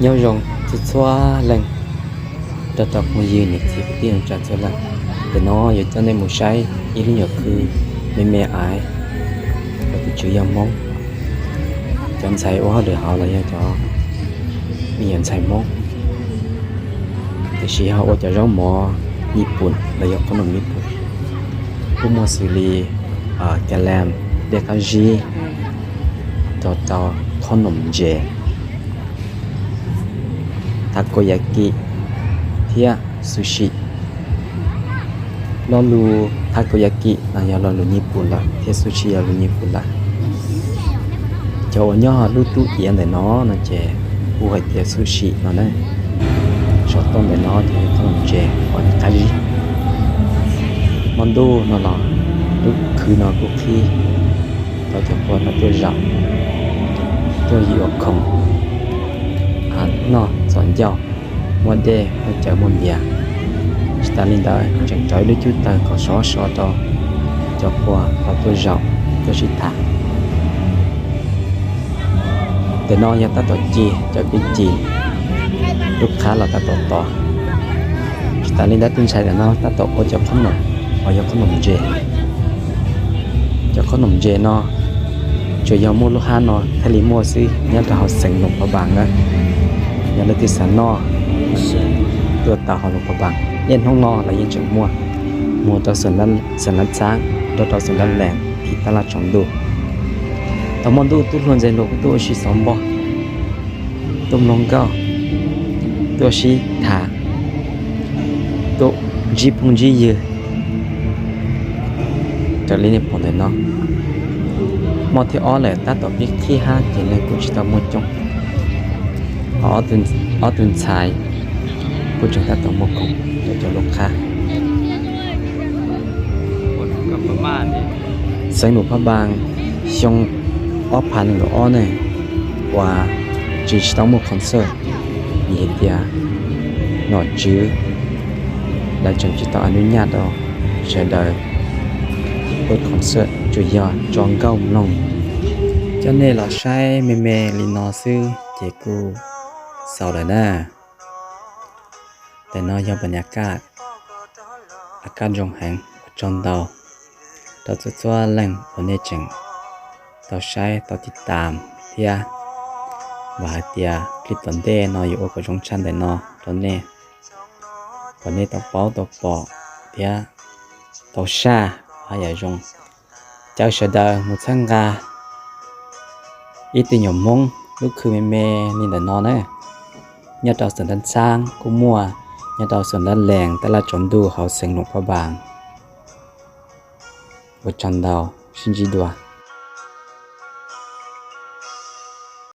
Nyob zoo txhua txhua leej, rau rau phooj ywg niam txiv kwv tij neej tsa txhua leej. Tam no yuav coj nej mus saib ib lub nyuam khw me me aiv uas tus tswv yog Hmoob. Cov ntxhais ua hauj lwm hauv los yog cov me nyuam ntxhais Hmoob, tiam sis ho ua cov zaub mov Nyij Pooj los yog qhob noom Nyij Pooj. Kuj muaj xws li ka lam, dej qab zib, rau rau qhob noom ntses, takoyaki thiab sushi. Lo lus takoyaki no yog lo lus Nyij Pooj lawm thiab sushi yog lus Nyij Pooj lawm. Cov uas nyob lub tub iav ntawm no no ces hu hais tias sushi no na. Saum toj ntawm no ces yog qhob noom ntses uas qab zib. Hmo ntuj no los lub khw no kuj qhib tau cov pog no tuaj zaum, tuaj yuav khoom noj txom ncauj, muaj dej muaj cawv muaj npias. Tsis tas li ntawd tseem rauv ib lub cub tawg kom sov so rau cov pog los tuaj zaum tuaj sib tham. Ntawm no yog tab tom ci cov pib ci, lub qhab los tab tom tos. Tsis tas li ntawd tus ntxhais ntawm no tab tom ua cov qhob noom uas yog qhob noom ntses. Cov qhob noom ntses no tsuas yog muaj lub hab no thiaj li muaj xwb nyob rau hauv xeev Luam Phaj Npaas na. Yog leej twg xav noj, tuaj tau hauv Luam Phaj Npaas, niaj hnub no los yeej tseem muaj, muaj rau xeem Lav Txaab, nrog rau xeem Lav Lees thiab Tab Laj Tsaus Ntuj. Thaum hmo ntuj tub hluas ntxhais hluas kuj tuaj ua si xov npog, tuaj mloog nkauj, tuaj sib tham, tuaj ntsib phooj ntsib ywg raws li nej pom ntawm no. Hmo thib ob lawm tab tom pib qhib hab ces neeg kuj tsis tau muaj coob. Ob tug ntxhais kuj tseem tab tom muag khoom rau cov lub qhab. Xeev Luam Phaj Npaas xyoo ob phav nees nkaum ob ne uas tsis tau muaj concert vim hais tias nom tswv lawv tseem tsis tau a nub nyaj rau sawv daws ua concert, tsuas yog tso nkauj mloog. Coj nej los saib me me li no xwb ces kuj xaus lawm na. Ntawm no yog pas nyas kaj, a kaj zoo heev. Ua tsaug ntau rau txhua txhua leej uas nej tseem tau saib tau tiv tam thiab vam hais tias clip tom ntej no yuav ua kom zoo tshaj ntawm no rau nej, kom nej tau paub tau pom thiab tau saj haj yam zoo. Caw sawv daws mus txhawb nqa ib tug nyuam Hmoob lub khw me me li ntawm no na, nyob rau xeev Dab Txhaab kuj muaj, nyob rau xeev Dab Lees, Tab Laj Tsaus Ntuj hauv xeev Luam Phaj Npaas. Ua tsaug ntau, sib ntsib dua.